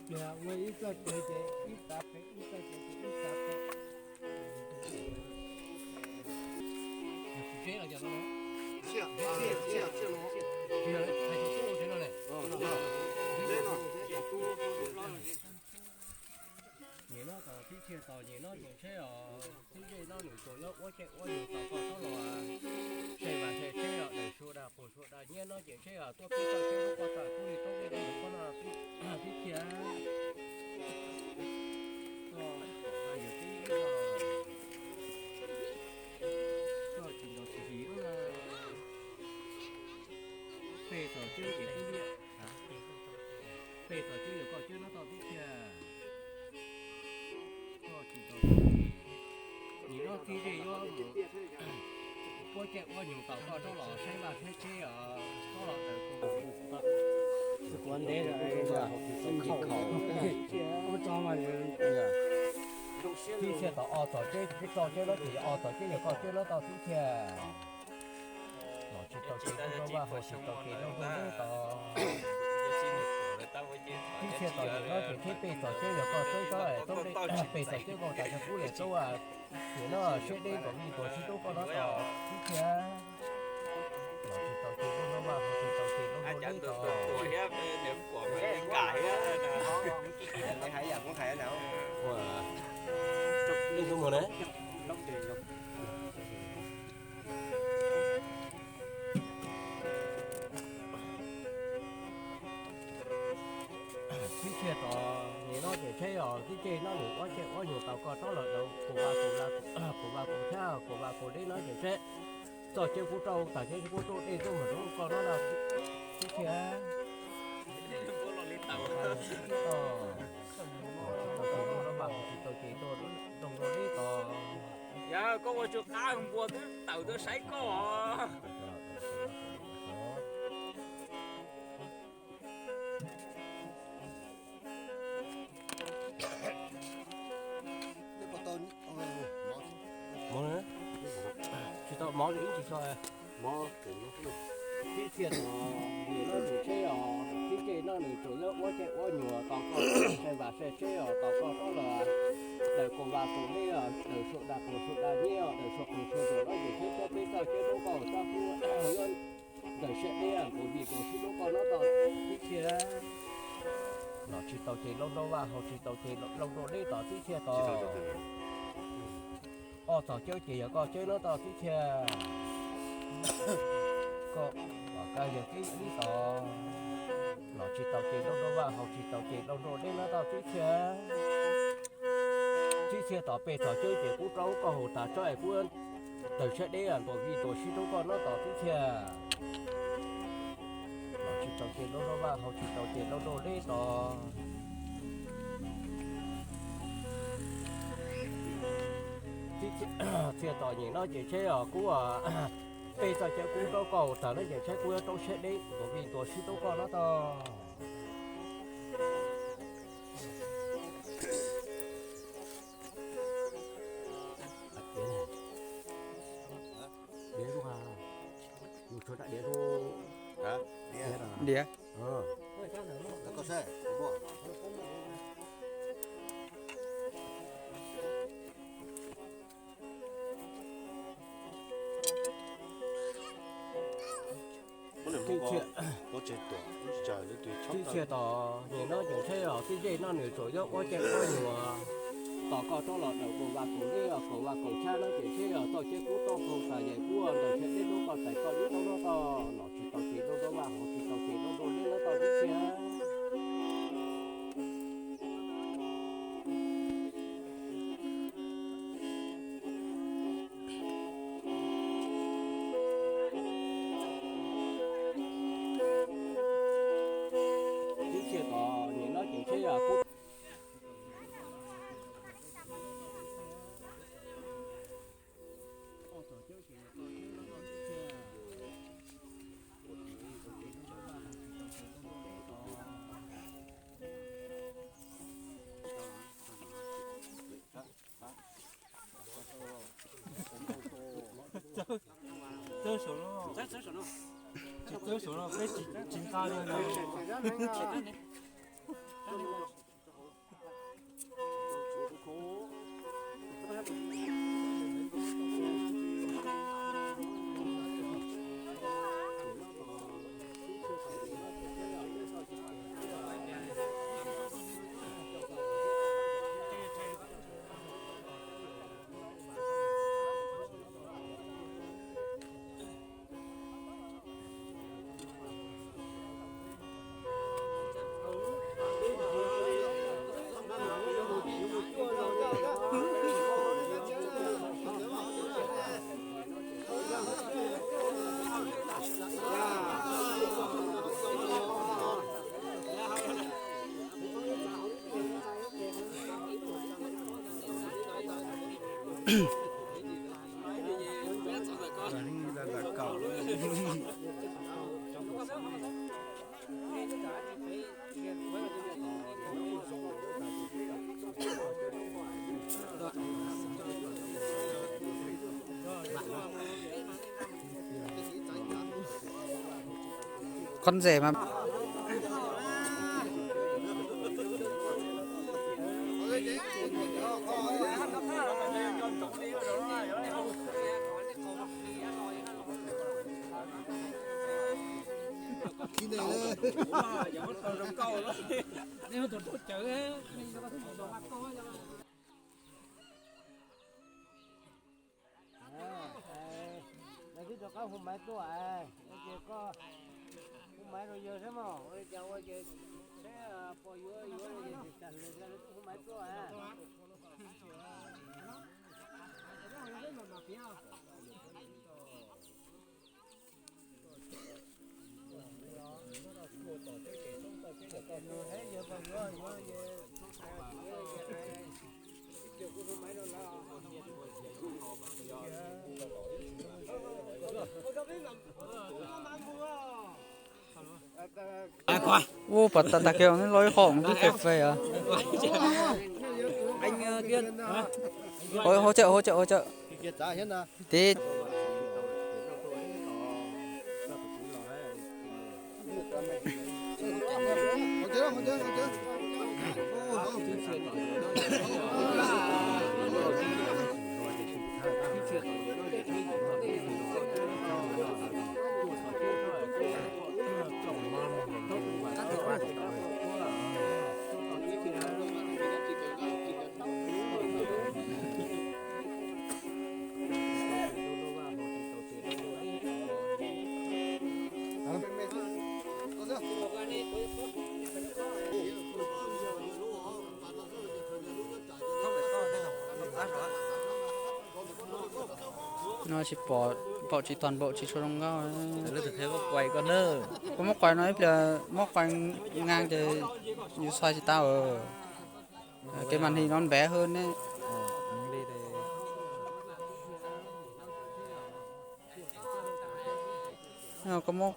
Ua ib txoj kev ces ib tav pem, ib txoj kev ces ib tav pem. Nyem no tom tib thiaj tos nyem no ces tsheb os, tib zej no nws tsuas yog ua caij ua nyoog tau koj txhob los sai vas sai tsheb os, daws sua dag pus sua dag nyiab no ces tsheb os, tuaj peb txoj tsheb lub koj txaj kub li roob dej roob nyoog koj no tib thiaj. Koj tsis nrog tsis his lub na. Peb txoj tsheb ces tib liaj, peb txoj tsheb yog koj tsheb no tau tib thiaj. Koj tsis nrog tsis his, nim no tib zej yuav mus ua caij ua nyoog tau koj txhob los saib vaj saib tsheb os, txhob los daws pus. Tib thiaj tos ob txoj tsheb, txoj tsheb no ces yog ob txoj tsheb yog koj tsheb no tau tib thiaj. Los tsis tau ces koj nrog vaj hauv tsis tau ces nrog nrog leb tos. Tib thiaj tos nim no ces tsheb peb txoj tsheb yog koj tsheb txhob es txhob peb txoj tsheb koj tas tsheb kub li txhob nim no siab deb nkaus li tuag sib rub koj no tos tib thiaj. Los tsis tau ces nrog nrog vaj hauv tsis tau ces nrog nrog leb tos. Tib thiaj tos nim no ces tsheb os, tib zej no nws ua caij ua nyoog tau koj txhob los daws pus vaj pus la, pus vaj pus tshab, pus vaj pus leb no ces tsheb. Txoj tsheb kub rau tas tsheb kub rau dej tuaj mus rau koj no tib thiaj. Tsis tau ces nrog nrog leb tos. Yog koj ua tsis qab npua twb tawm tuaj saib koj. Tsis tau mov li ib tsis so. Tib thiaj tos nim no nws tsheb os, tib zej no nws tsuas yog ua caij ua nyoog tau koj sai vas sai tsheb os, tau koj txhob los daws pus vaj pus leb os, daws sua dag pus sua dag nyiab os, daws sua qus sua ntsuam no ces tsheb tuaj peb txoj tsheb rub koj txhob pub yuav daws siab deb nkaus vim tuag sib rub koj no tau tib thiaj. Los tsis tau ces nrog nrog vaj hauv tsis tau ces nrog nrog leb tos tib thiaj tos. Ob txoj tsheb ces yog koj tsheb no tau tib thiaj. Koj kom kab yog tib ib tos. Los tsis tau ces nrog nrog vaj hauv tsis tau ces nrog nrog leb no tau tib thiaj. Tib thiaj tos peb txoj tsheb ces kub rau koj hauv tas tsob es kub daws siab deb nkaus vim tuag sib rub koj no tau tib thiaj. Los tsis tau ces nrog nrog vaj hauv tsis tau ces nrog nrog leb tos. Tib thiaj tos nim no ces tsheb os kub, peb txoj tsheb kub rau koj hauv tas no ces tsheb kub yuav rau siab deb nkaus vim tuag sib rub koj no tau. Diav, yus tshuav rab diav lub diav. Tib thiaj tos nim no ces tsheb os tib zej no nws tsuas yog ua caij ua nyoog tos koj txhob los daws pus vaj pus leb os, pus vaj pus tshab no ces tsheb os txoj tsheb kub tau pau tas ces kub daws siab deb rub koj tais koj ib tau no tau. Los tsis tau ces nrog nrog vaj hauv tsis tau ces nrog nrog leb no tau tib thiaj. Tib thiaj tos nim no ces tsheb os kub Txawb saum no, tsis txawb saum no peb tsis nqa li no. Con rể mà. Nws twb rov qab hu maiv tuaj, ua ces koj hu maiv rau yawg saib mog, ua li cas ua ces saib pom yuav yuav ces tsis tas lawv twb hu maiv tuaj. Ua pas tas tag kiag neb los ib qho twb fes fes os. Hỗ trợ, hỗ trợ, hỗ trợ. Tí. No tsis pom, pom tsis toàn bộ, tsis tshua zoo nkauj. Koj muab quay no ib pliag, muab quay ngang ces yus xais tsis tau. Cái màn hình nó bé hơn ấy. Koj muab